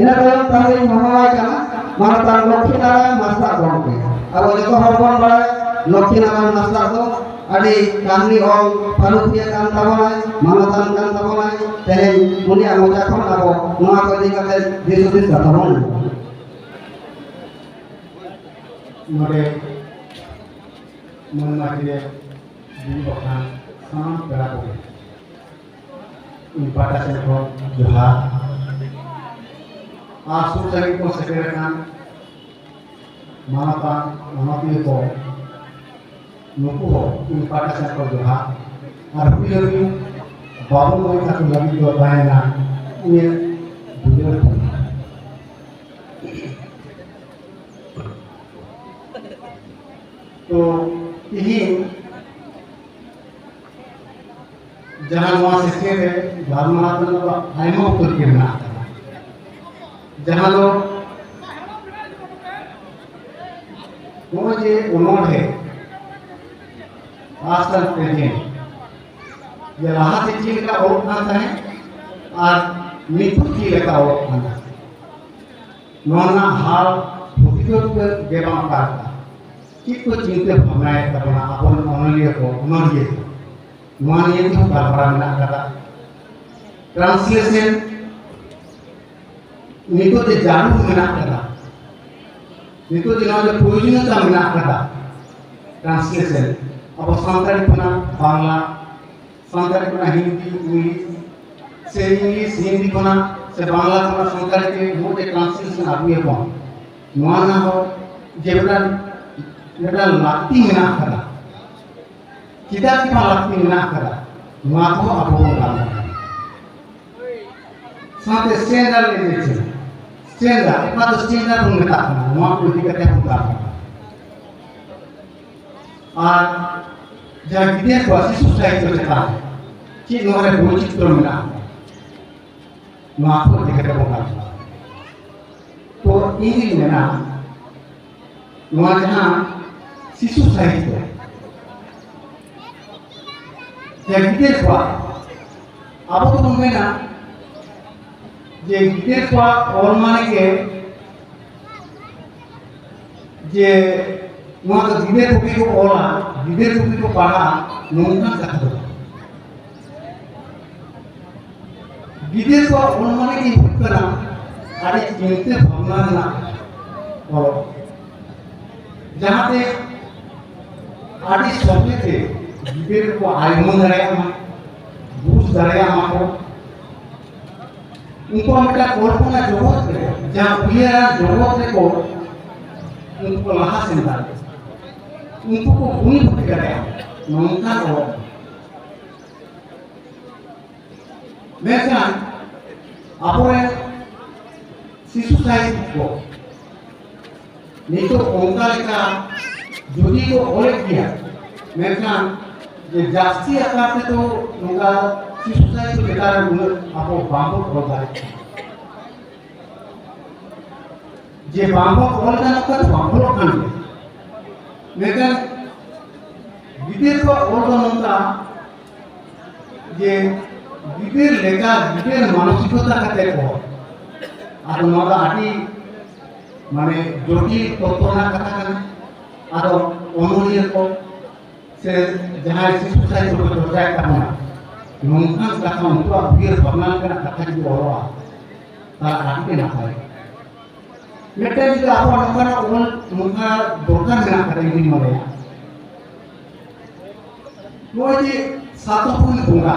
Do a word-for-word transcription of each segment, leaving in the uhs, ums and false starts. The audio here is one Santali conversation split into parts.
ᱤᱱᱟᱹ ᱛᱟᱭᱚᱢ ᱛᱟᱦᱞᱮᱧ ᱦᱚᱦᱚᱣᱟᱭ ᱠᱟᱱᱟ ᱢᱟᱱᱚᱛᱟᱱ ᱞᱚᱠᱠᱷᱤ ᱱᱟᱨᱟᱭᱚᱱ ᱦᱟᱸᱥᱫᱟᱜ ᱜᱚᱢᱠᱮ᱾ ᱟᱵᱚ ᱡᱚᱛᱚ ᱦᱚᱲ ᱵᱚᱱ ᱵᱟᱲᱟᱭᱟ, ᱞᱚᱠᱠᱷᱤ ᱱᱟᱨᱟᱭᱚᱱ ᱦᱟᱸᱥᱫᱟᱜ ᱫᱚ ᱟᱹᱰᱤ ᱠᱟᱹᱦᱱᱤ ᱚᱞ ᱯᱟᱹᱨᱩᱠᱷᱤᱭᱟᱹ ᱠᱟᱱ ᱛᱟᱵᱚᱱᱟᱭ, ᱢᱟᱱᱚᱛᱟᱱ ᱠᱟᱱ ᱛᱟᱵᱚᱱᱟᱭ᱾ ᱛᱮᱦᱮᱧ ᱩᱱᱤᱭᱟᱜ ᱢᱚᱪᱟ ᱠᱷᱚᱱ ᱟᱵᱚ ᱱᱚᱣᱟ ᱠᱚ ᱤᱫᱤ ᱠᱟᱛᱮ ᱫᱤᱥ ᱦᱩᱫᱤᱥ ᱠᱟᱛᱷᱟ ᱵᱚᱱ ᱟᱸᱡᱚᱢᱟ᱾ ᱱᱚᱰᱮ ᱢᱟᱹᱱ ᱢᱟᱹᱡᱷᱤ ᱨᱮ ᱫᱩᱲᱩᱵ ᱟᱠᱟᱱ ᱥᱟᱱᱟᱢ ᱯᱮᱲᱟ ᱠᱚᱜᱮ ᱤᱧ ᱯᱟᱦᱴᱟ ᱥᱮᱫ ᱠᱷᱚᱱ ᱡᱚᱦᱟᱨ᱾ ᱟᱨ ᱥᱩᱨ ᱥᱟᱺᱜᱤᱧ ᱠᱷᱚᱱ ᱥᱮᱴᱮᱨ ᱟᱠᱟᱱ ᱢᱟᱱᱚᱛᱟᱱ ᱢᱟᱱᱚᱛᱤᱭᱟᱹ ᱠᱚ, ᱱᱩᱠᱩ ᱦᱚᱸ ᱤᱧ ᱯᱟᱦᱴᱟ ᱥᱮᱫ ᱠᱷᱚᱱ ᱡᱚᱦᱟᱨ᱾ ᱟᱨ ᱦᱩᱰᱤᱧ ᱦᱩᱰᱤᱧ ᱵᱟᱹᱵᱩ ᱢᱟᱹᱭ ᱛᱟᱠᱚ ᱞᱟᱹᱜᱤᱫ ᱫᱚ ᱛᱟᱦᱮᱱᱟ ᱤᱧᱟᱹᱜ ᱫᱩᱞᱟᱹᱲ ᱫᱚ᱾ ᱛᱚ, ᱛᱤᱦᱤᱧ ᱡᱟᱦᱟᱸ ᱱᱚᱣᱟ ᱥᱮᱪᱮᱫ ᱨᱮ ᱜᱟᱞᱢᱟᱨᱟᱣ ᱨᱮᱱᱟᱜ ᱫᱚ ᱟᱭᱢᱟ ᱩᱛᱟᱹᱨ ᱜᱮ ᱢᱮᱱᱟᱜ ᱟᱠᱟᱫᱟ, ᱡᱟᱦᱟᱸ ᱫᱚ ᱱᱚᱜᱼᱚᱭ ᱡᱮ ᱚᱱᱚᱬᱦᱮ past and present, ᱡᱮ ᱞᱟᱦᱟᱛᱮ ᱪᱮᱫ ᱞᱮᱠᱟ ᱚᱞᱚᱜ ᱠᱟᱱ ᱛᱟᱦᱮᱸᱫ ᱟᱨ ᱱᱤᱛᱚᱜ ᱪᱮᱫ ᱞᱮᱠᱟ ᱚᱞᱚᱜ ᱠᱟᱱᱟ, ᱱᱚᱣᱟ ᱨᱮᱱᱟᱜ ᱦᱟᱞ ᱯᱨᱚᱛᱤᱨᱳᱫᱷ ᱜᱮ ᱵᱟᱝ ᱚᱠᱟ ᱞᱮᱠᱟ, ᱪᱮᱫ ᱠᱚ ᱪᱤᱱᱛᱟᱹ ᱵᱷᱟᱵᱽᱱᱟᱭᱮᱫ ᱛᱟᱵᱚᱱᱟ ᱟᱵᱚᱨᱮᱱ ᱚᱱᱚᱞᱤᱭᱟᱹ ᱠᱚ, ᱚᱱᱚᱞᱤᱭᱟᱹ ᱠᱚ, ᱱᱚᱣᱟ ᱱᱤᱭᱮ ᱛᱮᱦᱚᱸ ᱜᱟᱞᱢᱟᱨᱟᱣ ᱢᱮᱱᱟᱜ ᱟᱠᱟᱫᱟ᱾ Translation ᱱᱤᱛᱚᱜ ᱡᱮ ᱡᱟᱹᱨᱩᱲ ᱢᱮᱱᱟᱜ ᱟᱠᱟᱫᱟ, ᱱᱤᱛᱚᱜ ᱡᱮ ᱱᱚᱣᱟ ᱡᱮ ᱯᱨᱚᱭᱳᱡᱚᱱᱤᱭᱚᱛᱟ ᱢᱮᱱᱟᱜ ᱟᱠᱟᱫᱟ, translation ᱟᱵᱚ ᱥᱟᱱᱛᱟᱲᱤ ᱠᱷᱚᱱᱟᱜ ᱵᱟᱝᱞᱟ, ᱥᱟᱱᱛᱟᱲᱤ ᱠᱷᱚᱱᱟᱜ ᱦᱤᱱᱫᱤ, ᱤᱝᱞᱤᱥ, ᱥᱮ ᱤᱝᱞᱤᱥ, ᱦᱤᱱᱫᱤ ᱠᱷᱚᱱᱟᱜ ᱥᱮ ᱵᱟᱝᱞᱟ ᱠᱷᱚᱱᱟᱜ ᱥᱟᱱᱛᱟᱲᱤ ᱛᱮ ᱱᱚᱜᱼᱚᱭ ᱡᱮ translation ᱟᱹᱜᱩᱭᱟᱵᱚᱱ, ᱱᱚᱣᱟ ᱨᱮᱱᱟᱜ ᱦᱚᱸ ᱡᱮ ᱢᱤᱫᱴᱟᱝ, ᱢᱤᱫᱴᱟᱝ ᱞᱟᱹᱠᱛᱤ ᱢᱮᱱᱟᱜ ᱟᱠᱟᱫᱟ᱾ ᱪᱮᱫᱟᱜ ᱪᱮ ᱵᱟᱝ ᱞᱟᱹᱠᱛᱤ ᱢᱮᱱᱟᱜ ᱟᱠᱟᱫᱟ, ᱱᱚᱣᱟ ᱠᱚᱦᱚᱸ ᱟᱵᱚ ᱵᱚᱱ ᱜᱟᱞᱢᱟᱨᱟᱣᱟ᱾ ᱥᱟᱶᱛᱮ standardization, standard, ᱚᱠᱟ ᱫᱚ standard ᱵᱚᱱ ᱢᱮᱛᱟᱜ ᱠᱟᱱᱟ, ᱱᱚᱣᱟ ᱠᱚ ᱤᱫᱤ ᱠᱟᱛᱮ ᱵᱚᱱ ᱜᱟᱞᱢᱟᱨᱟᱣᱟ᱾ ᱟᱨ ᱡᱟᱦᱟᱸ ᱜᱤᱫᱽᱨᱟᱹ ᱠᱚᱣᱟᱜ ᱥᱤᱥᱩ ᱥᱟᱦᱤᱛᱛᱚ ᱪᱮᱛᱟᱱ ᱨᱮ ᱪᱮᱫ ᱱᱚᱣᱟ ᱨᱮ ᱵᱳᱭᱪᱤᱛᱨᱚ ᱢᱮᱱᱟᱜᱼᱟ, ᱱᱚᱣᱟ ᱠᱚ ᱤᱫᱤ ᱠᱟᱛᱮ ᱵᱚᱱ ᱜᱟᱞᱢᱟᱨᱟᱣᱟ᱾ ᱛᱚ ᱤᱧ ᱫᱩᱧ ᱢᱮᱱᱟ, ᱱᱚᱣᱟ ᱡᱟᱦᱟᱸ ᱥᱤᱥᱩ ᱥᱟᱦᱤᱛᱛᱚ, ᱡᱟᱦᱟᱸ ᱜᱤᱫᱽᱨᱟᱹ ᱠᱚᱣᱟᱜ, ᱟᱵᱚ ᱫᱚᱵᱚᱱ ᱢᱮᱱᱟ ᱡᱮ ᱜᱤᱫᱟᱹᱨ ᱠᱚᱣᱟᱜ ᱚᱞ ᱢᱟᱱᱮ ᱜᱮ ᱡᱮ ᱱᱚᱣᱟ ᱫᱚ ᱜᱤᱫᱟᱹᱨ ᱠᱚᱜᱮ ᱠᱚ ᱚᱞᱟ, ᱜᱤᱫᱟᱹᱨ ᱠᱚᱜᱮ ᱠᱚ ᱯᱟᱲᱦᱟᱜᱼᱟ, ᱱᱚᱝᱠᱟᱱ ᱠᱟᱛᱷᱟ ᱫᱚ ᱵᱟᱝ᱾ ᱜᱤᱫᱟᱹᱨ ᱠᱚᱣᱟᱜ ᱚᱞ ᱢᱟᱱᱮ ᱜᱮ ᱦᱩᱭᱩᱜ ᱠᱟᱱᱟ ᱟᱹᱰᱤ ᱪᱤᱱᱛᱟᱹ ᱵᱷᱟᱵᱽᱱᱟ ᱨᱮᱱᱟᱜ ᱚᱞ, ᱡᱟᱦᱟᱸᱛᱮ ᱟᱹᱰᱤ ᱥᱚᱞᱦᱮ ᱛᱮ ᱜᱤᱫᱟᱹᱨ ᱠᱚ ᱟᱭᱢᱟᱹ ᱫᱟᱲᱮᱭᱟᱜ ᱢᱟ, ᱵᱩᱡᱽ ᱫᱟᱲᱮᱭᱟᱜ ᱢᱟ ᱠᱚ᱾ ᱩᱱᱠᱩᱣᱟᱜ ᱢᱤᱫᱴᱟᱝ ᱠᱚᱞᱯᱚᱱᱟ ᱡᱚᱜᱚᱛ ᱨᱮ, ᱡᱟᱦᱟᱸ ᱩᱭᱦᱟᱹᱨ ᱡᱚᱜᱚᱛ ᱨᱮᱠᱚ ᱩᱱᱠᱩ ᱠᱚ ᱞᱟᱦᱟ ᱥᱮᱱ ᱫᱟᱲᱮᱭᱟᱜᱼᱟ, ᱩᱱᱠᱩ ᱠᱚ ᱜᱩᱱᱤ ᱵᱷᱟᱹᱜᱤ ᱫᱟᱲᱮᱭᱟᱜᱼᱟ, ᱱᱚᱝᱠᱟᱱ ᱚᱞ᱾ ᱢᱮᱱᱠᱷᱟᱱ ᱟᱵᱚᱨᱮᱱ ᱥᱤᱥᱩ ᱥᱟᱦᱤᱛ ᱠᱚ ᱱᱤᱛᱚᱜ ᱚᱱᱠᱟ ᱞᱮᱠᱟ ᱡᱩᱫᱤ ᱠᱚ ᱚᱞᱮᱫ ᱜᱮᱭᱟ, ᱢᱮᱱᱠᱷᱟᱱ ᱡᱮ ᱡᱟᱹᱥᱛᱤ ᱟᱠᱟᱨ ᱛᱮᱫᱚ ᱱᱚᱝᱠᱟ ᱥᱤᱥᱩ ᱥᱟᱦᱤᱛ ᱪᱮᱛᱟᱱ ᱨᱮ ᱩᱱᱟᱹᱜ ᱟᱵᱚ ᱵᱟᱝᱵᱚᱱ ᱚᱞ ᱫᱟᱲᱮᱭᱟᱜ ᱠᱟᱱᱟ᱾ ᱡᱮ ᱵᱟᱝᱵᱚᱱ ᱚᱞ ᱫᱟ ᱱᱚᱝᱠᱟ ᱫᱚ ᱵᱟᱝ ᱚᱞᱚᱜ ᱠᱟᱱ ᱜᱮᱭᱟ, ᱢᱮᱱᱠᱷᱟᱱ ᱜᱤᱫᱟᱹᱨ ᱠᱚᱣᱟᱜ ᱚᱞ ᱫᱚ ᱱᱚᱝᱠᱟ ᱡᱮ ᱜᱤᱫᱟᱹᱨ ᱞᱮᱠᱟ, ᱜᱤᱫᱟᱹᱨ ᱢᱟᱱᱚᱥᱤᱠᱚᱛᱟ ᱠᱟᱛᱮ ᱠᱚ, ᱟᱫᱚ ᱱᱚᱣᱟ ᱫᱚ ᱟᱹᱰᱤ ᱢᱟᱱᱮ ᱡᱚᱴᱤᱞ ᱛᱚᱛᱛᱚ ᱨᱮᱱᱟᱜ ᱠᱟᱛᱷᱟ ᱠᱟᱱᱟ᱾ ᱟᱫᱚ ᱚᱱᱚᱞᱤᱭᱟᱹ ᱠᱚ ᱥᱮ ᱡᱟᱦᱟᱸᱭ ᱥᱤᱥᱩ ᱥᱟᱦᱤᱛ ᱠᱚ ᱪᱚᱨᱪᱟᱭᱮᱫ ᱛᱟᱵᱚᱱᱟ, ᱱᱚᱝᱠᱟᱱ ᱠᱟᱛᱷᱟ, ᱩᱱᱠᱩᱣᱟᱜ ᱩᱭᱦᱟᱹᱨ ᱵᱷᱟᱵᱽᱱᱟ ᱞᱮᱠᱟᱱᱟᱜ ᱠᱟᱛᱷᱟ ᱡᱩᱫᱤ ᱚᱞᱚᱜᱼᱟ, ᱛᱟᱦᱞᱮ ᱟᱹᱰᱤ ᱜᱮ ᱱᱟᱯᱟᱭ᱾ ᱢᱤᱫᱴᱮᱱ ᱡᱩᱫᱤ ᱟᱵᱚᱣᱟᱜ ᱱᱚᱝᱠᱟᱱᱟᱜ ᱚᱞ ᱱᱚᱝᱠᱟ ᱫᱚᱨᱠᱟᱨ ᱢᱮᱱᱟᱜ ᱠᱟᱫᱟ, ᱤᱧ ᱫᱩᱧ ᱢᱚᱱᱮᱭᱟ, ᱱᱚᱜᱼᱚᱭ ᱡᱮ ᱥᱟᱛᱚ ᱦᱩᱞ ᱵᱚᱸᱜᱟ,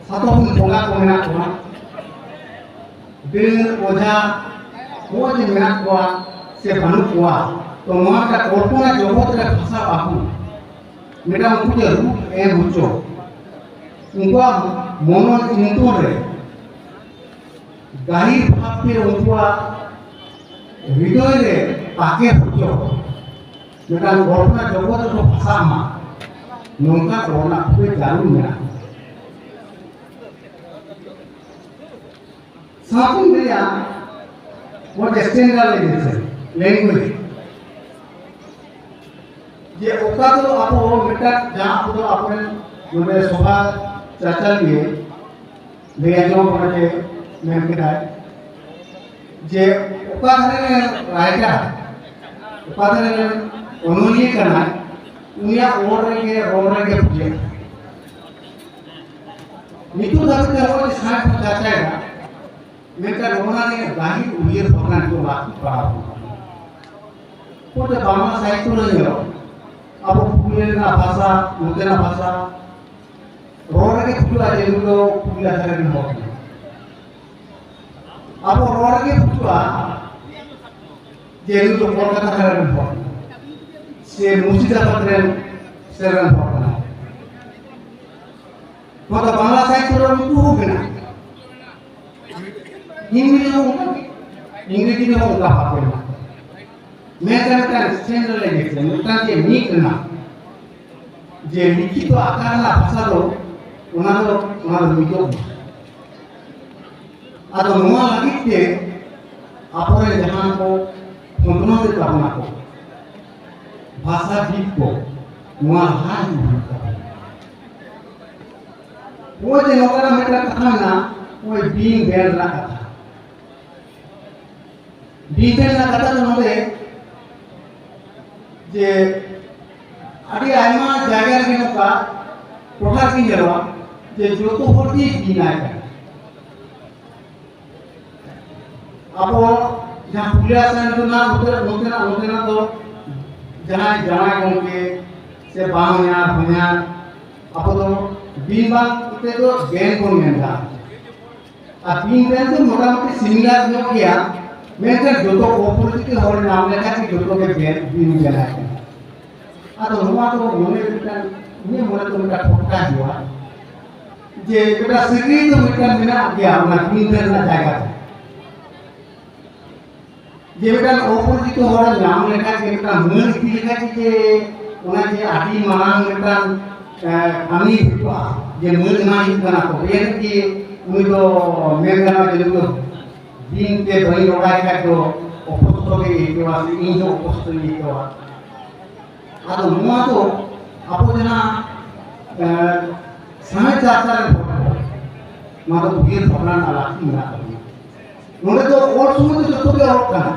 ᱥᱟᱛᱚ ᱦᱩᱞ ᱵᱚᱸᱜᱟ ᱠᱚ ᱢᱮᱱᱟᱜ ᱠᱚᱣᱟ, ᱰᱟᱹᱱ ᱚᱡᱷᱟ ᱱᱚᱜᱼᱚᱭ ᱡᱮ ᱢᱮᱱᱟᱜ ᱠᱚᱣᱟ ᱥᱮ ᱵᱟᱹᱱᱩᱜ ᱠᱚᱣᱟ, ᱛᱚ ᱱᱚᱣᱟ ᱢᱤᱫᱴᱟᱝ ᱠᱚᱞᱯᱚᱱᱟ ᱡᱚᱜᱚᱛ ᱨᱮ ᱵᱷᱟᱥᱟᱣ ᱟᱹᱜᱩ, ᱢᱤᱫᱴᱟᱝ ᱩᱱᱠᱩ ᱡᱮ ᱨᱩᱯ ᱮᱢ ᱦᱚᱪᱚ, ᱩᱱᱠᱩᱣᱟᱜ ᱢᱚᱱᱚ ᱪᱤᱱᱛᱚᱱ ᱨᱮ ᱜᱟᱹᱦᱤᱨ ᱵᱷᱟᱵᱽ ᱛᱮ ᱩᱱᱠᱩᱣᱟᱜ ᱦᱨᱤᱫᱚᱭ ᱨᱮ ᱛᱟᱠᱮ ᱦᱚᱪᱚ, ᱢᱤᱫᱴᱟᱝ ᱠᱚᱞᱯᱚᱱᱟ ᱡᱚᱜᱚᱛ ᱨᱮᱠᱚ ᱵᱷᱟᱥᱟᱜ ᱢᱟ, ᱱᱚᱝᱠᱟ ᱚᱞ ᱨᱮᱱᱟᱜ ᱠᱷᱩᱵ ᱡᱟᱹᱨᱩᱲ ᱢᱮᱱᱟᱜᱼᱟ᱾ ᱥᱟᱶᱛᱮᱧ ᱞᱟᱹᱭᱟ, what is standardization language? ᱡᱮ ᱚᱠᱟ ᱫᱚ ᱟᱵᱚ ᱢᱤᱫᱴᱟᱝ ᱡᱟᱦᱟᱸ ᱟᱵᱚ ᱫᱚ ᱟᱵᱚᱨᱮᱱ ᱱᱚᱰᱮ ᱥᱚᱵᱷᱟ ᱪᱟᱪᱟᱞᱤᱭᱟᱹ ᱞᱟᱹᱭ ᱟᱸᱡᱚᱢ ᱠᱟᱱᱟ ᱡᱮ ᱢᱮᱱ ᱠᱮᱫᱟᱭ ᱡᱮ ᱚᱠᱟ ᱫᱷᱟᱨᱮ ᱨᱮᱱ ᱨᱟᱭᱴᱟᱨ, ᱚᱠᱟ ᱫᱷᱟᱨᱮ ᱨᱮᱱ ᱚᱱᱚᱞᱤᱭᱟᱹ ᱠᱟᱱᱟᱭ, ᱩᱱᱤᱭᱟᱜ ᱚᱞ ᱨᱮᱜᱮ, ᱨᱚᱲ ᱨᱮᱜᱮ ᱯᱩᱡᱟᱹ᱾ ᱱᱤᱛᱚᱜ ᱫᱷᱟᱹᱵᱤᱡ ᱛᱮ ᱱᱚᱜᱼᱚᱭ ᱡᱮ ᱥᱟᱬᱮᱥ ᱵᱚᱱ ᱪᱟᱨᱪᱟᱭᱮᱫᱟ, ᱢᱮᱱᱠᱷᱟᱱ ᱱᱚᱜᱼᱚ ᱱᱟ ᱨᱮᱭᱟᱜ ᱜᱟᱹᱦᱤᱨ ᱩᱭᱦᱟᱹᱨ ᱵᱷᱟᱵᱽᱱᱟ ᱱᱤᱛᱚᱜ ᱞᱟᱹᱠᱛᱤ ᱯᱟᱲᱟᱣ ᱟᱵᱚᱱ ᱠᱟᱱᱟ᱾ ᱚᱠᱚᱭ ᱫᱚ ᱵᱟᱝᱞᱟ ᱥᱟᱦᱤᱛᱛᱚ ᱨᱮ ᱧᱮᱞᱚᱜ, ᱟᱵᱚ ᱯᱩᱨᱩᱞᱤᱭᱟᱹ ᱨᱮᱱᱟᱜ ᱵᱷᱟᱥᱟ, ᱱᱚᱛᱮᱱᱟᱜ ᱵᱷᱟᱥᱟ, ᱨᱚᱲ ᱨᱮᱜᱮ ᱯᱷᱩᱴᱟᱹᱜᱼᱟ ᱡᱮ ᱱᱩᱭ ᱫᱚ ᱯᱩᱨᱩᱞᱤᱭᱟᱹ ᱫᱷᱟᱨᱮ ᱨᱮᱱ ᱦᱚᱲ ᱠᱟᱱᱟᱭ᱾ ᱟᱵᱚ ᱨᱚᱲ ᱨᱮᱜᱮ ᱯᱷᱩᱴᱟᱹᱜᱼᱟ ᱡᱮ ᱱᱩᱭ ᱫᱚ ᱠᱳᱞᱠᱟᱛᱟ ᱫᱷᱟᱨᱮ ᱨᱮᱱ ᱦᱚᱲ ᱠᱟᱱᱟᱭ, ᱥᱮ ᱢᱩᱨᱥᱤᱫᱟᱵᱟᱫᱽ ᱨᱮᱱ ᱥᱮᱫ ᱨᱮᱱ ᱦᱚᱲ ᱠᱟᱱᱟᱭ᱾ ᱱᱚᱣᱟ ᱫᱚ ᱵᱟᱝᱞᱟ ᱥᱟᱦᱤᱛᱛᱚ ᱨᱮ ᱩᱱᱠᱩ ᱦᱚᱸ ᱢᱮᱱᱟᱜᱼᱟ᱾ ᱤᱝᱨᱮᱡᱤ ᱦᱚᱸ ᱚᱱᱠᱟ ᱜᱮ᱾ ᱤᱝᱨᱮᱡᱤ ᱨᱮᱦᱚᱸ ᱚᱱᱠᱟ ᱵᱷᱟᱵᱽ ᱢᱮᱱᱟᱜᱼᱟ᱾ ᱢᱮᱱᱠᱷᱟᱱ ᱢᱤᱫᱴᱟᱝ standardization, ᱢᱤᱫᱴᱟᱝ ᱡᱮ ᱢᱤᱫ ᱨᱮᱱᱟᱜ, ᱡᱮ ᱞᱤᱠᱷᱤᱛᱚ ᱟᱠᱟᱨ ᱨᱮᱱᱟᱜ ᱵᱷᱟᱥᱟ ᱫᱚ, ᱚᱱᱟ ᱫᱚ, ᱚᱱᱟ ᱫᱚ ᱢᱤᱫᱚᱜ ᱢᱟ᱾ ᱟᱫᱚ ᱱᱚᱣᱟ ᱞᱟᱹᱜᱤᱫ ᱛᱮ ᱟᱵᱚᱨᱮᱱ ᱡᱟᱦᱟᱸ ᱠᱚ ᱠᱷᱚᱸᱫᱽᱨᱚᱸᱫᱽ ᱮᱫ ᱛᱟᱵᱚᱱᱟ ᱠᱚ, ᱵᱷᱟᱥᱟᱵᱤᱫ ᱠᱚ, ᱱᱚᱣᱟ ᱞᱟᱦᱟ ᱤᱫᱤ ᱦᱩᱭᱩᱜ ᱛᱟᱵᱚᱱᱟ᱾ ᱱᱚᱜᱼᱚᱭ ᱡᱮ ᱱᱚᱝᱠᱟᱱᱟᱜ ᱢᱤᱫᱴᱟᱝ ᱠᱟᱛᱷᱟ ᱢᱮᱱᱟᱜᱼᱟ, ᱱᱚᱜᱼᱚᱭ ᱵᱤᱧ ᱵᱮᱱ ᱨᱮᱱᱟᱜ ᱠᱟᱛᱷᱟ᱾ ᱵᱤᱧ ᱵᱮᱱ ᱨᱮᱱᱟᱜ ᱠᱟᱛᱷᱟ ᱫᱚ ᱱᱚᱰᱮ ᱡᱮ ᱟᱹᱰᱤ ᱟᱭᱢᱟ ᱡᱟᱭᱜᱟ ᱨᱮᱜᱮ ᱱᱚᱝᱠᱟ ᱴᱚᱴᱷᱟ ᱨᱮᱜᱮ ᱧᱮᱞᱚᱜᱼᱟ ᱡᱮ ᱡᱚᱛᱚ ᱦᱚᱲ ᱜᱮ ᱵᱤᱧ ᱟᱭ ᱠᱟᱱᱟ᱾ ᱟᱵᱚ ᱡᱟᱦᱟᱸ ᱯᱩᱨᱩᱞᱤᱭᱟᱹ ᱥᱮᱱ ᱨᱮᱱᱟᱜ ᱱᱚᱛᱮ, ᱱᱚᱛᱮᱱᱟᱜ, ᱱᱚᱛᱮᱱᱟᱜ ᱫᱚ ᱡᱟᱦᱟᱸᱭ ᱡᱟᱶᱟᱭ ᱜᱚᱢᱠᱮ ᱥᱮ ᱵᱟᱝ ᱦᱚᱧᱦᱟᱨ, ᱦᱚᱧᱦᱟᱨ, ᱟᱵᱚ ᱫᱚ ᱵᱤᱧ ᱵᱟᱝ ᱠᱟᱛᱮ ᱫᱚ ᱵᱮᱱ ᱵᱚᱱ ᱢᱮᱱᱫᱟ᱾ ᱟᱨ ᱵᱤᱧ ᱵᱮᱱ ᱫᱚ ᱢᱚᱴᱟᱢᱩᱴᱤ similar ᱧᱚᱜ ᱜᱮᱭᱟ, ᱢᱮᱱᱠᱷᱟᱱ ᱡᱚᱛᱚ ᱚᱯᱚᱨᱤᱪᱤᱛ ᱦᱚᱲ ᱧᱟᱢ ᱞᱮᱠᱷᱟᱱ ᱜᱮ ᱡᱚᱛᱚ ᱜᱮ ᱵᱮᱱ, ᱵᱤᱧ ᱵᱮᱱᱟᱭ ᱠᱟᱱᱟ᱾ ᱟᱫᱚ ᱱᱚᱣᱟ ᱫᱚ ᱢᱚᱱᱮ ᱢᱤᱫᱴᱟᱝ, ᱤᱧᱟᱹᱜ ᱢᱚᱱᱮ ᱫᱚ ᱢᱤᱫᱴᱟᱝ ᱴᱷᱚᱴᱠᱟ ᱦᱩᱭᱩᱜᱼᱟ ᱡᱮ ᱢᱤᱫᱴᱟᱝ ᱥᱟᱹᱜᱟᱹᱭ ᱫᱚ ᱢᱤᱫᱴᱟᱝ ᱢᱮᱱᱟᱜ ᱜᱮᱭᱟ ᱚᱱᱟ ᱵᱤᱧ ᱵᱮᱱ ᱨᱮᱱᱟᱜ ᱡᱟᱭᱜᱟ ᱨᱮ᱾ ᱡᱮ ᱢᱤᱫᱴᱟᱝ ᱚᱯᱚᱨᱤᱪᱤᱛ ᱦᱚᱲ ᱧᱟᱢ ᱞᱮᱠᱷᱟᱱ ᱡᱮ ᱢᱤᱫᱴᱟᱝ ᱢᱟᱹᱱ ᱤᱫᱤ ᱞᱮᱠᱷᱟᱱ ᱡᱮ ᱚᱱᱟ ᱡᱮ ᱟᱹᱰᱤ ᱢᱟᱨᱟᱝ ᱢᱤᱫᱴᱟᱝ, ᱮ, ᱠᱟᱹᱢᱤ ᱦᱩᱭᱩᱜᱼᱟ, ᱡᱮ ᱢᱟᱹᱱ ᱮᱢᱟᱭ ᱦᱩᱭᱩᱜ ᱠᱟᱱᱟ, ᱛᱚᱵᱮ ᱟᱹᱱᱤᱡ ᱜᱮ ᱩᱱᱤ ᱫᱚ ᱢᱮᱱ ᱜᱟᱱᱚᱜᱼᱟ ᱡᱮ ᱱᱩᱭ ᱫᱚ ᱵᱤᱧ ᱛᱮ ᱵᱟᱹᱧ ᱨᱚᱲᱟᱭ ᱠᱷᱟᱡ ᱫᱚ ᱚᱯᱚᱥᱛᱚ ᱜᱮ ᱟᱹᱭᱠᱟᱹᱣᱟ ᱥᱮ ᱤᱧ ᱦᱚᱸ ᱚᱯᱚᱥᱛᱚᱧ ᱟᱹᱭᱠᱟᱹᱣᱟ᱾ ᱟᱫᱚ ᱱᱚᱣᱟ ᱫᱚ ᱟᱵᱚ ᱡᱟᱦᱟᱸ, ᱮ, ᱥᱟᱶᱦᱮᱫ ᱪᱟᱨᱪᱟ ᱨᱮ ᱦᱚᱲ ᱠᱚ, ᱱᱚᱣᱟ ᱫᱚ ᱩᱭᱦᱟᱹᱨ ᱵᱷᱟᱵᱽᱱᱟ ᱨᱮᱱᱟᱜ ᱞᱟᱹᱠᱛᱤ ᱢᱮᱱᱟᱜ ᱛᱟᱵᱚᱱᱟ᱾ ᱱᱚᱰᱮ ᱫᱚ ᱚᱞ ᱥᱚᱢᱚᱭ ᱫᱚ ᱡᱚᱛᱚ ᱜᱮ ᱚᱞᱚᱜ ᱠᱟᱱᱟ᱾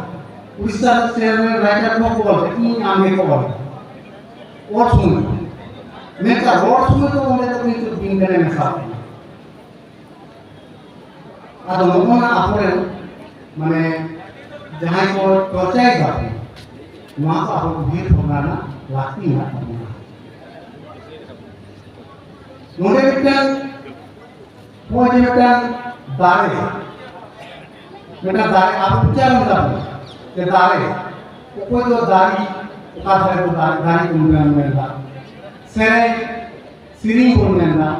ᱩᱲᱤᱥᱥᱟ ᱥᱮ ᱨᱟᱭᱴᱟᱨ ᱠᱚᱦᱚᱸ ᱠᱚ ᱚᱞ ᱮᱫᱟ, ᱤᱧ ᱟᱢ ᱜᱮᱠᱚ ᱚᱞ ᱮᱫᱟ᱾ ᱚᱞ ᱥᱚᱢᱚᱭ ᱫᱚ᱾ ᱢᱮᱱᱠᱷᱟᱱ ᱨᱚᱲ ᱥᱚᱢᱚᱭ ᱫᱚ ᱚᱸᱰᱮ ᱫᱚ ᱠᱤᱱᱛᱩ ᱵᱤᱱ ᱜᱟᱱᱮ ᱢᱮᱥᱟᱜ ᱠᱟᱱᱟ᱾ ᱟᱫᱚ ᱱᱚᱜᱼᱚ ᱱᱟ ᱟᱵᱚᱨᱮᱱ ᱢᱟᱱᱮ ᱡᱟᱦᱟᱸᱭ ᱠᱚ ᱪᱚᱨᱪᱟᱭ ᱫᱟ, ᱱᱚᱣᱟ ᱠᱚ ᱟᱵᱚ ᱩᱭᱦᱟᱹᱨ ᱵᱷᱟᱵᱽᱱᱟ ᱨᱮᱱᱟᱜ ᱞᱟᱹᱠᱛᱤ ᱢᱮᱱᱟᱜ ᱛᱟᱵᱚᱱᱟ᱾ ᱱᱚᱰᱮ ᱢᱤᱫᱴᱟᱝ ᱱᱚᱜᱼᱚᱭ ᱡᱮ ᱢᱤᱫᱴᱟᱝ ᱫᱟᱨᱮ, ᱢᱤᱫᱴᱟᱝ ᱫᱟᱨᱮ ᱟᱵᱚ ᱩᱪᱪᱟᱨᱚᱱ ᱫᱟᱵᱚᱱ ᱡᱮ ᱫᱟᱨᱮ, ᱚᱠᱚᱭ ᱫᱚ ᱫᱟᱨᱮ, ᱚᱠᱟ ᱫᱟᱨᱮ ᱫᱚ ᱫᱟᱨᱮ, ᱫᱟᱨᱮ ᱠᱚ ᱢᱮᱱ-, ᱢᱮᱱᱫᱟ, ᱥᱮᱨᱮᱧ, ᱥᱮᱨᱮᱧ ᱵᱚᱱ ᱢᱮᱱᱫᱟ᱾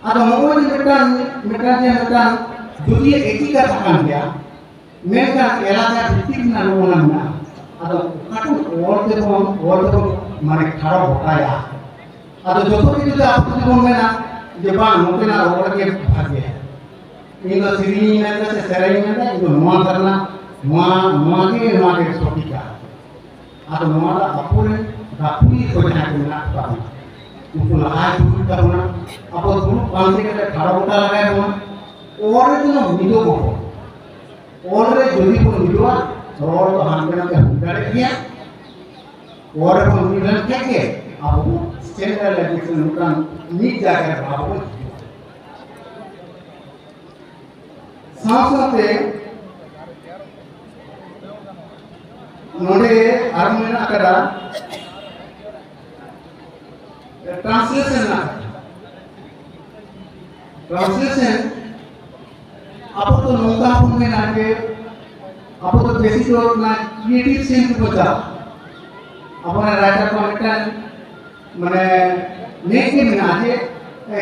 ᱟᱫᱚ ᱱᱚᱜᱼᱚᱭ ᱡᱮ ᱢᱤᱫᱴᱟᱝ, ᱢᱤᱫᱴᱟᱝ ᱡᱮ ᱢᱤᱫᱴᱟᱝ ᱡᱩᱫᱤ ᱮᱠᱤ ᱠᱟᱛᱷᱟ ᱠᱟᱱ ᱜᱮᱭᱟ, ᱢᱮᱱᱠᱷᱟᱱ ᱮᱞᱟᱠᱟ ᱵᱷᱤᱛᱤᱨ ᱨᱮᱱᱟᱜ ᱱᱚᱜᱼᱚ ᱱᱟ ᱢᱮᱱᱟᱜᱼᱟ᱾ ᱟᱫᱚ ᱚᱠᱟᱴᱟᱜ ᱚᱞ ᱛᱮᱵᱚᱱ, ᱚᱞ ᱛᱮᱵᱚᱱ ᱢᱟᱱᱮ ᱴᱷᱟᱲᱚ ᱜᱚᱴᱟᱭᱟ᱾ ᱟᱫᱚ ᱡᱚᱛᱚ ᱜᱮ ᱡᱩᱫᱤ ᱟᱵᱚ ᱡᱩᱫᱤ ᱵᱚᱱ ᱢᱮᱱᱟ ᱡᱮ ᱵᱟᱝ, ᱱᱚᱛᱮᱱᱟᱜ ᱨᱚᱲ ᱜᱮ ᱵᱷᱟᱜᱮᱭᱟ, ᱤᱧ ᱫᱚ ᱥᱮᱨᱮᱧ ᱤᱧ ᱢᱮᱱᱫᱟ ᱥᱮ ᱥᱮᱨᱮᱧ ᱤᱧ ᱢᱮᱱᱫᱟ, ᱤᱧ ᱫᱚ ᱱᱚᱣᱟ ᱫᱷᱟᱨᱮᱱᱟᱜ, ᱱᱚᱣᱟ, ᱱᱚᱣᱟ ᱜᱮ, ᱱᱚᱣᱟ ᱜᱮ ᱥᱚᱴᱷᱤᱠᱟ᱾ ᱟᱫᱚ ᱱᱚᱣᱟ ᱫᱚ ᱟᱵᱚᱨᱮᱱ ᱜᱟᱹᱠᱷᱩᱲᱤᱭᱟᱹ ᱠᱚ ᱡᱟᱦᱟᱸᱭ ᱠᱚ ᱢᱮᱱᱟᱜ ᱠᱚ ᱛᱟᱵᱚᱱᱟ, ᱩᱱᱠᱩ ᱞᱟᱦᱟ ᱦᱤᱡᱩᱜ ᱦᱩᱭᱩᱜ ᱛᱟᱵᱚᱱᱟ᱾ ᱟᱵᱚ ᱫᱩᱲᱩᱵ ᱯᱟᱱᱛᱮ ᱠᱟᱛᱮ ᱴᱷᱟᱲᱚ ᱜᱚᱴᱟ ᱞᱟᱜᱟᱭ ᱵᱚᱱᱟ᱾ ᱚᱞ ᱨᱮ ᱡᱮᱱᱚ ᱢᱤᱫᱚᱜ ᱟᱵᱚᱱ, ᱚᱞ ᱨᱮ ᱡᱩᱫᱤ ᱵᱚᱱ ᱢᱤᱫᱚᱜᱼᱟ, ᱨᱚᱲ ᱫᱚ ᱦᱟᱱᱛᱮ ᱱᱟᱛᱮ ᱦᱩᱭ ᱫᱟᱲᱮᱭᱟᱜ ᱜᱮᱭᱟ᱾ ᱚᱞ ᱨᱮᱵᱚᱱ ᱢᱤᱫ ᱞᱮᱱᱠᱷᱟᱱ ᱜᱮ ᱟᱵᱚ ᱵᱚᱱ standardization ᱢᱤᱫᱴᱟᱝ ᱢᱤᱫ ᱡᱟᱭᱜᱟ ᱨᱮ ᱟᱵᱚ ᱵᱚᱱ ᱦᱤᱡᱩᱜᱼᱟ᱾ ᱥᱟᱶ ᱥᱟᱶᱛᱮ ᱱᱚᱰᱮ ᱟᱨᱦᱚᱸ ᱢᱮᱱᱟᱜ ᱟᱠᱟᱫᱟ translation ᱨᱮᱱᱟᱜ ᱠᱟᱛᱷᱟ᱾ Translation, ᱟᱵᱚ ᱫᱚ ᱱᱚᱝᱠᱟ ᱵᱚᱱ ᱢᱮᱱᱟ ᱡᱮ ᱟᱵᱚ ᱫᱚ ᱵᱮᱥᱤ ᱫᱚ ᱚᱱᱟ creative sense ᱛᱮᱵᱚ ᱪᱟᱞᱟᱜᱼᱟ᱾ ᱟᱵᱚᱨᱮᱱ writer ᱠᱚ ᱢᱤᱫᱴᱟᱝ ᱢᱟᱱᱮ ᱱᱤᱭᱟᱹ ᱜᱮ ᱢᱮᱱᱟᱜᱼᱟ ᱡᱮ, ᱮ,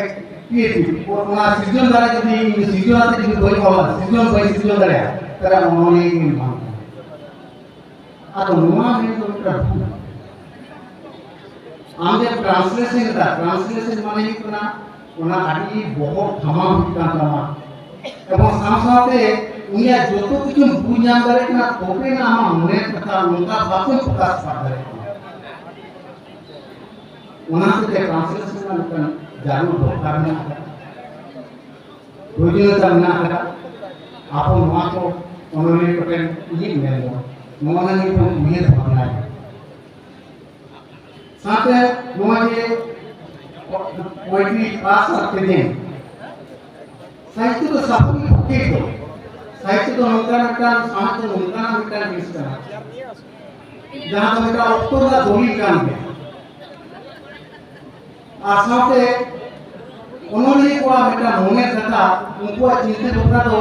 creative, ᱚᱱᱟ ᱥᱤᱨᱡᱚᱱ ᱫᱟᱲᱮ ᱡᱩᱫᱤ ᱤᱧ ᱥᱤᱨᱡᱚᱱ ᱟᱛᱮ ᱡᱩᱫᱤ ᱵᱟᱹᱧ ᱚᱞᱟ, ᱥᱤᱨᱡᱚᱱ ᱵᱟᱹᱧ ᱥᱤᱨᱡᱚᱱ ᱫᱟᱲᱮᱭᱟᱜᱼᱟ, ᱛᱟᱦᱞᱮ ᱚᱱᱚᱞᱤᱭᱟᱹ ᱜᱮ ᱵᱟᱝ ᱠᱟᱱᱟ᱾ ᱟᱫᱚ ᱱᱚᱣᱟ ᱢᱮᱱ ᱫᱚ ᱢᱤᱫᱴᱟᱝ ᱵᱷᱩᱞ᱾ ᱟᱢ ᱡᱮ translation ᱮᱫᱟ, translation ᱢᱟᱱᱮ ᱦᱩᱭᱩᱜ ᱠᱟᱱᱟ ᱚᱱᱟ ᱟᱹᱰᱤ ᱵᱚᱦᱚᱜ ᱥᱟᱢᱟᱝ ᱦᱩᱭᱩᱜ ᱠᱟᱱ ᱛᱟᱢᱟ, ᱮᱵᱚᱝ ᱥᱟᱶ ᱥᱟᱶᱛᱮ ᱩᱱᱤᱭᱟᱜ ᱡᱚᱛᱚ ᱠᱤᱪᱷᱩᱢ ᱵᱩᱡᱽ ᱧᱟᱢ ᱫᱟᱲᱮᱭᱟᱜ ᱠᱟᱱᱟ, ᱛᱚᱵᱮ ᱱᱟ ᱟᱢᱟᱜ ᱢᱚᱱᱮ ᱠᱟᱛᱷᱟ ᱚᱱᱠᱟ ᱵᱷᱟᱵᱽ ᱛᱮᱢ ᱯᱨᱚᱠᱟᱥ ᱯᱟᱴ ᱫᱟᱲᱮᱭᱟᱜ ᱠᱟᱱᱟ᱾ ᱚᱱᱟ ᱦᱚᱛᱮᱡ ᱛᱮ translation ᱨᱮᱱᱟᱜ ᱢᱤᱫᱴᱟᱝ ᱡᱟᱹᱨᱩᱲ ᱫᱚᱨᱠᱟᱨ ᱢᱮᱱᱟᱜ ᱟᱠᱟᱫᱟ, ᱯᱨᱚᱭᱳᱡᱚᱱᱤᱭᱚᱛᱟ ᱢᱮᱱᱟᱜ ᱟᱠᱟᱫᱟ᱾ ᱟᱵᱚ ᱱᱚᱣᱟ ᱠᱚ ᱚᱱᱚᱞᱤᱭᱟᱹ ᱠᱚᱴᱷᱮᱱ ᱤᱧᱤᱧ ᱢᱮᱱ ᱫᱚ, ᱱᱚᱣᱟ ᱱᱤᱭᱮ ᱵᱚᱱ ᱩᱭᱦᱟᱹᱨ ᱵᱷᱟᱵᱽᱱᱟᱭᱟ᱾ ᱥᱟᱶᱛᱮ ᱱᱚᱣᱟ ᱡᱮ poetry pass ᱟᱨ present, ᱥᱟᱦᱤᱛᱛᱚ ᱫᱚ ᱥᱟᱵᱷᱟᱵᱤᱠ ᱯᱚᱠᱠᱷᱮ ᱫᱚ, ᱥᱟᱦᱤᱛᱛᱚ ᱫᱚ ᱱᱚᱝᱠᱟᱱ ᱢᱤᱫᱴᱟᱝ, ᱥᱟᱶᱦᱮᱫ ᱫᱚ ᱱᱚᱝᱠᱟᱱᱟᱜ ᱢᱤᱫᱴᱟᱝ ᱡᱤᱱᱤᱥ ᱠᱟᱱᱟ, ᱡᱟᱦᱟᱸ ᱫᱚ ᱢᱤᱫᱴᱟᱝ ᱚᱠᱛᱚ ᱨᱮᱱᱟᱜ ᱫᱚᱞᱤᱞ ᱠᱟᱱ ᱜᱮᱭᱟ᱾ ᱟᱨ ᱥᱟᱶᱛᱮ ᱚᱱᱚᱞᱤᱭᱟᱹ ᱠᱚᱣᱟᱜ ᱢᱤᱫᱴᱟᱝ ᱢᱚᱱᱮ ᱠᱟᱛᱷᱟ, ᱩᱱᱠᱩᱣᱟᱜ ᱪᱤᱱᱛᱟᱹ ᱵᱷᱟᱵᱽᱱᱟ ᱫᱚ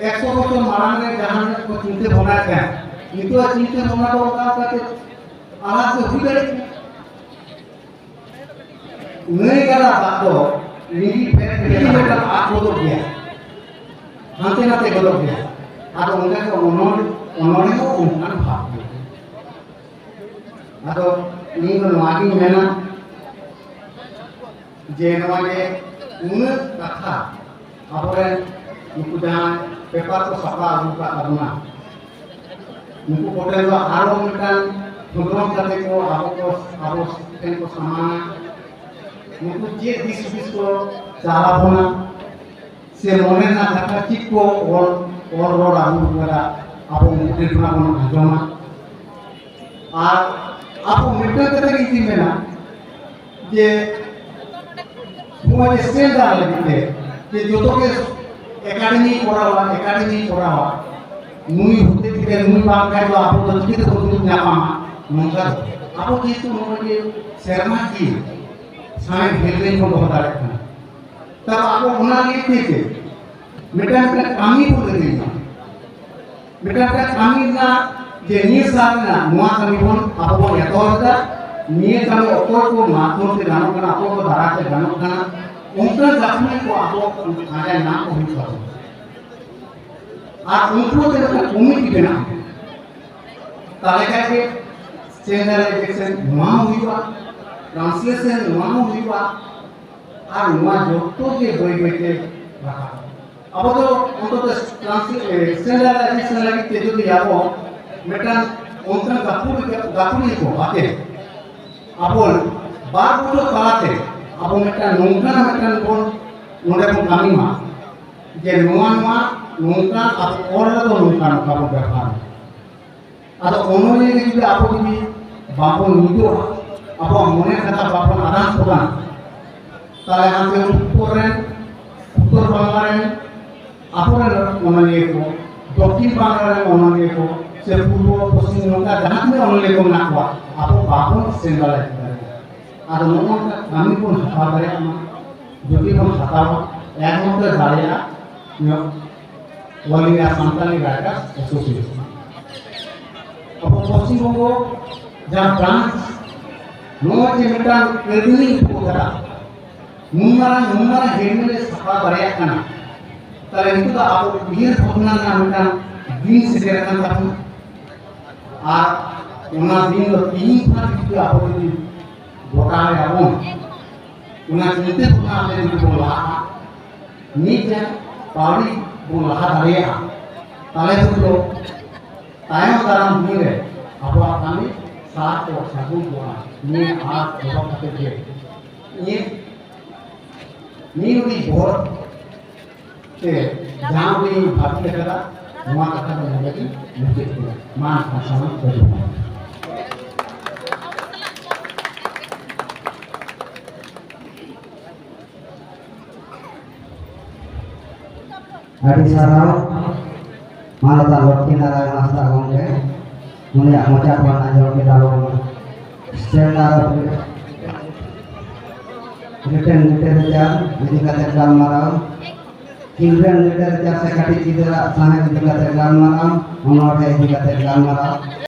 ᱮᱠᱥᱚ ᱵᱚᱪᱷᱚᱨ ᱢᱟᱲᱟᱝ ᱨᱮ ᱡᱟᱦᱟᱸ ᱠᱚ ᱪᱤᱱᱛᱟᱹ ᱵᱷᱟᱵᱽᱱᱟᱭᱮᱫ ᱛᱟᱦᱮᱸᱫ, ᱱᱤᱛᱚᱜᱟᱜ ᱪᱤᱱᱛᱟᱹ ᱵᱷᱟᱵᱽᱱᱟ ᱫᱚ ᱚᱱᱠᱟ ᱠᱟᱛᱮ ᱟᱞᱟᱫᱟ ᱦᱩᱭ ᱫᱟᱲᱮᱭᱟᱜᱼᱟ᱾ ᱱᱟᱹᱭ ᱜᱟᱰᱟ ᱫᱟᱜ ᱫᱚ ᱞᱤᱸᱜᱤ ᱯᱷᱮᱰ ᱯᱷᱮᱰ ᱞᱮᱠᱷᱟᱱ ᱟᱫ ᱜᱚᱫᱚᱜ ᱜᱮᱭᱟ, ᱦᱟᱱᱛᱮ ᱱᱟᱛᱮ ᱜᱚᱫᱚᱜ ᱜᱮᱭᱟ᱾ ᱟᱫᱚ ᱚᱱᱠᱟ ᱜᱮ ᱚᱱᱚᱞ-, ᱚᱱᱚᱞᱤᱭᱟᱹ ᱦᱚᱸ ᱚᱱᱠᱟᱱ ᱵᱷᱟᱵᱽ ᱜᱮ᱾ ᱟᱫᱚ ᱤᱧ ᱫᱚ ᱱᱚᱣᱟ ᱜᱤᱧ ᱢᱮᱱᱟ ᱡᱮ ᱱᱚᱣᱟ ᱡᱮ ᱩᱱᱟᱹᱜ ᱠᱟᱛᱷᱟ ᱟᱵᱚᱨᱮᱱ ᱱᱩᱠᱩ ᱡᱟᱦᱟᱸᱭ ᱯᱮᱯᱟᱨ ᱠᱚ ᱥᱟᱯᱲᱟᱣ ᱟᱹᱜᱩ ᱟᱠᱟᱫ ᱛᱟᱵᱚᱱᱟ, ᱱᱩᱠᱩ ᱠᱚᱴᱷᱮᱱ ᱫᱚ ᱟᱨᱚ ᱢᱤᱫᱴᱟᱝ ᱠᱷᱚᱸᱫᱽᱨᱚᱸᱫᱽ ᱠᱟᱛᱮ ᱠᱚ ᱟᱵᱚ ᱠᱚ, ᱟᱵᱚ ᱴᱷᱮᱱ ᱠᱚ ᱥᱟᱢᱟᱝᱟ᱾ ᱱᱩᱠᱩ ᱪᱮᱫ ᱫᱤᱥ ᱦᱩᱫᱤᱥ ᱠᱚ ᱪᱟᱞ ᱟᱵᱚᱱᱟ, ᱥᱮ ᱢᱚᱱᱮ ᱨᱮᱱᱟᱜ ᱠᱟᱛᱷᱟ ᱪᱮᱫ ᱠᱚ ᱚᱞ, ᱚᱞ ᱨᱚᱲ ᱟᱹᱜᱩ ᱟᱠᱟᱫᱟ, ᱟᱵᱚ ᱩᱱᱠᱩ ᱴᱷᱮᱱ ᱠᱷᱚᱱᱟᱜ ᱵᱚᱱ ᱟᱸᱡᱚᱢᱟ᱾ ᱟᱨ ᱟᱵᱚ ᱢᱤᱫᱴᱟᱝ ᱠᱟᱛᱷᱟ ᱜᱮ ᱤᱧ ᱢᱮᱱᱟ ᱡᱮ ᱱᱚᱣᱟ ᱡᱮ standard ᱞᱟᱹᱜᱤᱫ ᱛᱮ ᱡᱮ ᱡᱚᱛᱚ ᱜᱮ ᱮᱠᱟᱰᱮᱢᱤ ᱠᱚᱨᱟᱣᱟ, ᱮᱠᱟᱰᱮᱢᱤ ᱠᱚᱨᱟᱣᱟ, ᱱᱩᱭ ᱦᱚᱛᱮ ᱛᱮ ᱱᱩᱭ ᱵᱟᱝ ᱠᱷᱟᱱ ᱫᱚ ᱟᱵᱚ ᱫᱚ ᱪᱤᱠᱟᱹ ᱛᱮᱵᱚᱱ ᱫᱩᱲᱩᱵ ᱧᱟᱯᱟᱢᱟ, ᱱᱚᱝᱠᱟ ᱫᱚ ᱟᱵᱚ ᱡᱮᱦᱮᱛᱩ ᱱᱚᱜᱼᱚᱭ ᱡᱮ ᱥᱮᱨᱢᱟ ᱠᱤᱭᱟᱹ ᱥᱟᱶᱦᱮᱫ ᱦᱮᱞᱯᱞᱟᱭᱤᱱ ᱵᱚᱱ ᱫᱚᱦᱚ ᱫᱟᱲᱮᱭᱟᱜ ᱠᱟᱱᱟ, ᱛᱟᱦᱚᱞᱮ ᱟᱵᱚ ᱚᱱᱟ ᱞᱟᱹᱜᱤᱫ ᱛᱮ ᱪᱮᱫ ᱢᱤᱫᱴᱟᱝ ᱢᱤᱫᱴᱟᱝ ᱠᱟᱹᱢᱤ ᱵᱚᱱ ᱞᱟᱹᱭᱟ, ᱢᱤᱫᱴᱟᱝ ᱢᱤᱫᱴᱟᱝ ᱠᱟᱹᱢᱤ ᱨᱮᱱᱟᱜ ᱡᱮ ᱱᱤᱭᱟᱹ ᱥᱟᱞ ᱨᱮᱱᱟᱜ ᱱᱚᱣᱟ ᱠᱟᱹᱢᱤ ᱵᱚᱱ ᱟᱵᱚ ᱵᱚᱱ ᱮᱛᱚᱦᱚᱵ ᱮᱫᱟ, ᱱᱤᱭᱟᱹ ᱠᱟᱹᱢᱤ ᱚᱠᱚᱭ ᱠᱚ ᱢᱟᱫᱽᱫᱷᱚᱢ ᱛᱮ ᱜᱟᱱᱚᱜ ᱠᱟᱱᱟ, ᱚᱠᱚᱭ ᱠᱚ ᱫᱟᱨᱟᱭ ᱛᱮ ᱜᱟᱱᱚᱜ ᱠᱟᱱᱟ, ᱚᱱᱠᱟᱱ ᱜᱟᱹᱠᱷᱩᱲᱤᱭᱟᱹ ᱠᱚ ᱟᱵᱚ ᱯᱟᱸᱡᱟ ᱧᱟᱢ ᱠᱚ ᱦᱩᱭᱩᱜ ᱛᱟᱵᱚᱱᱟ᱾ ᱟᱨ ᱩᱱᱠᱩ ᱛᱮ ᱢᱤᱫᱴᱟᱝ ᱠᱚᱢᱤᱴᱤ ᱵᱮᱱᱟᱜᱼᱟ, ᱛᱟᱦᱚᱞᱮ ᱠᱷᱟᱱ ᱜᱮ standardization ᱱᱚᱣᱟ ᱦᱚᱸ ᱦᱩᱭᱩᱜᱼᱟ, translation ᱱᱚᱣᱟ ᱦᱚᱸ ᱦᱩᱭᱩᱜᱼᱟ, ᱟᱨ ᱱᱚᱣᱟ ᱡᱚᱛᱚ ᱜᱮ ᱵᱟᱹᱭ ᱵᱟᱹᱭ ᱛᱮ ᱨᱟᱠᱟᱵ᱾ ᱟᱵᱚ ᱫᱚ ᱚᱱᱛᱚᱛᱚ translation, standardization ᱞᱟᱹᱜᱤᱫ ᱛᱮ ᱡᱩᱫᱤ ᱟᱵᱚ ᱢᱤᱫᱴᱟᱝ ᱚᱱᱠᱟᱱ ᱜᱟᱹᱠᱷᱩᱲ, ᱜᱟᱹᱠᱷᱩᱲᱤᱭᱟᱹ ᱠᱚ ᱟᱛᱮ ᱟᱵᱚ ᱵᱟᱨ ᱵᱚᱪᱷᱚᱨ ᱛᱟᱞᱟᱛᱮ ᱟᱵᱚ ᱢᱤᱫᱴᱟᱝ ᱱᱚᱝᱠᱟᱱᱟᱜ ᱢᱤᱫᱴᱟᱝ ᱵᱚᱱ ᱱᱚᱰᱮ ᱵᱚᱱ ᱠᱟᱹᱢᱤ ᱢᱟ, ᱡᱮ ᱱᱚᱣᱟ ᱱᱚᱣᱟ ᱱᱚᱝᱠᱟ ᱟᱵᱚ ᱚᱞ ᱨᱮᱫᱚ ᱱᱚᱝᱠᱟ ᱱᱚᱝᱠᱟ ᱵᱚᱱ ᱵᱮᱵᱚᱦᱟᱨ᱾ ᱟᱫᱚ ᱚᱱᱚᱞᱤᱭᱟᱹ ᱜᱮ ᱡᱩᱫᱤ ᱟᱵᱚ ᱡᱩᱫᱤ ᱵᱟᱵᱚᱱ ᱢᱤᱫᱚᱜᱼᱟ, ᱟᱵᱚᱣᱟᱜ ᱢᱚᱱᱮ ᱠᱟᱛᱷᱟ ᱵᱟᱵᱚᱱ ᱟᱫᱟᱱ ᱯᱨᱚᱫᱟᱱ, ᱛᱟᱦᱚᱞᱮ ᱦᱟᱱᱛᱮ ᱩᱛᱛᱚᱨ ᱨᱮᱱ, ᱩᱛᱛᱚᱨ ᱵᱟᱝᱞᱟ ᱨᱮᱱ ᱟᱵᱚᱨᱮᱱ ᱚᱱᱚᱞᱤᱭᱟᱹ ᱠᱚ, ᱫᱚᱠᱠᱷᱤᱱ ᱵᱟᱝᱞᱟ ᱨᱮᱱ ᱚᱱᱚᱞᱤᱭᱟᱹ ᱠᱚ, ᱥᱮ ᱯᱩᱨᱵᱚ ᱯᱚᱥᱪᱤᱢ ᱱᱚᱝᱠᱟ ᱡᱟᱦᱟᱸ ᱛᱤᱱᱟᱹᱜ ᱚᱱᱚᱞᱤᱭᱟᱹ ᱠᱚ ᱢᱮᱱᱟᱜ ᱠᱚᱣᱟ, ᱟᱵᱚ ᱵᱟᱵᱚᱱ ᱥᱮᱱ ᱫᱟᱲᱮᱭᱟᱜ ᱠᱟᱱᱟ᱾ ᱟᱫᱚ ᱱᱚᱜᱼᱚ ᱱᱚᱝᱠᱟ ᱠᱟᱹᱢᱤ ᱵᱚᱱ ᱦᱟᱛᱟᱣ ᱫᱟᱲᱮᱭᱟᱜ ᱢᱟ᱾ ᱡᱩᱫᱤ ᱵᱚᱱ ᱦᱟᱛᱟᱣᱟ, ᱮᱠᱢᱟᱛᱨᱚ ᱫᱟᱲᱮᱭᱟᱜᱼᱟ ᱱᱚᱣᱟ All India Santali Writers Association᱾ ᱟᱵᱚ ᱯᱚᱥᱪᱤᱢ ᱵᱚᱝᱜᱚ ᱡᱟᱦᱟᱸ ᱵᱨᱟᱧᱪ, ᱱᱚᱜᱼᱚᱭ ᱡᱮ ᱢᱤᱫᱴᱟᱝ ᱠᱟᱹᱨᱫᱷᱟᱹᱱᱤ ᱩᱫᱩᱜ ᱟᱠᱟᱫᱟ, ᱱᱩᱱ ᱢᱟᱨᱟᱝ, ᱱᱩᱱ ᱢᱟᱨᱟᱝ ᱦᱮᱸᱰᱢᱮᱰ ᱮ ᱥᱟᱯᱲᱟᱣ ᱫᱟᱲᱮᱭᱟᱜ ᱠᱟᱱᱟ, ᱛᱟᱦᱞᱮ ᱱᱤᱛᱚᱜ ᱫᱚ ᱟᱵᱚ ᱩᱭᱦᱟᱹᱨ ᱵᱷᱟᱵᱽᱱᱟ ᱨᱮᱱᱟᱜ ᱢᱤᱫᱴᱟᱝ ᱫᱤᱱ ᱥᱮᱴᱮᱨ ᱟᱠᱟᱱ ᱛᱟᱵᱚᱱᱟ᱾ ᱟᱨ ᱚᱱᱟ ᱫᱤᱱ ᱫᱚ ᱛᱤᱦᱤᱧ ᱠᱷᱚᱱ ᱡᱩᱫᱤ ᱟᱵᱚ ᱡᱩᱫᱤ ᱜᱚᱴᱟᱭᱟᱵᱚᱱ, ᱚᱱᱟ ᱪᱤᱱᱛᱟᱹ ᱵᱷᱟᱵᱽᱱᱟ ᱟᱛᱮ ᱡᱩᱫᱤ ᱵᱚᱱ ᱞᱟᱦᱟᱜᱼᱟ, ᱢᱤᱫᱴᱮᱱ ᱯᱟᱹᱣᱲᱤ ᱵᱚᱱ ᱞᱟᱦᱟ ᱫᱟᱲᱮᱭᱟᱜᱼᱟ, ᱛᱟᱦᱞᱮ ᱠᱷᱟᱱ ᱫᱚ ᱛᱟᱭᱚᱢ ᱫᱟᱨᱟᱢ ᱫᱤᱱ ᱨᱮ ᱟᱵᱚᱣᱟᱜ ᱠᱟᱹᱢᱤ ᱥᱟᱨ ᱠᱚ ᱥᱟᱹᱜᱩᱱ ᱠᱚᱜᱼᱟ᱾ ᱱᱤᱭᱟᱹ ᱟᱥ ᱫᱚᱦᱚ ᱠᱟᱛᱮ ᱜᱮ ᱤᱧᱟᱹᱜ ᱱᱤᱭᱟᱹ ᱩᱰᱤᱡ ᱵᱚᱦᱚᱜ ᱛᱮ ᱡᱟᱦᱟᱸ ᱩᱰᱤᱡ ᱤᱧ ᱵᱷᱟᱹᱵᱤ ᱟᱠᱟᱫᱟ, ᱱᱚᱣᱟ ᱠᱟᱛᱷᱟ ᱫᱚ ᱱᱚᱰᱮ ᱜᱤᱧ ᱢᱩᱪᱟᱹᱫ ᱠᱮᱫᱟ᱾ ᱢᱟ ᱮᱱᱠᱷᱟᱱ ᱥᱟᱱᱟᱢ ᱠᱚ ᱡᱚᱦᱟᱨ᱾ ᱟᱹᱰᱤ ᱥᱟᱨᱦᱟᱣ ᱢᱟᱱᱚᱛᱟᱱ ᱞᱚᱠᱠᱷᱤ ᱱᱟᱨᱟᱭᱚᱱ ᱦᱟᱸᱥᱫᱟ ᱜᱚᱢᱠᱮ, ᱩᱱᱤᱭᱟᱜ ᱢᱚᱪᱟ ᱠᱷᱚᱱ ᱟᱸᱡᱚᱢ ᱠᱮᱫᱟ ᱵᱚᱱ Standard of Written Literature ᱤᱫᱤ ᱠᱟᱛᱮ ᱜᱟᱞᱢᱟᱨᱟᱣ, Children Literature ᱥᱮ ᱠᱟᱹᱴᱤᱡ ᱜᱤᱫᱽᱨᱟᱹ ᱥᱟᱶᱦᱮᱫ ᱤᱫᱤ ᱠᱟᱛᱮ ᱜᱟᱞᱢᱟᱨᱟᱣ, ᱚᱱᱚᱬᱦᱮ ᱤᱫᱤ ᱠᱟᱛᱮ ᱜᱟᱞᱢᱟᱨᱟᱣ,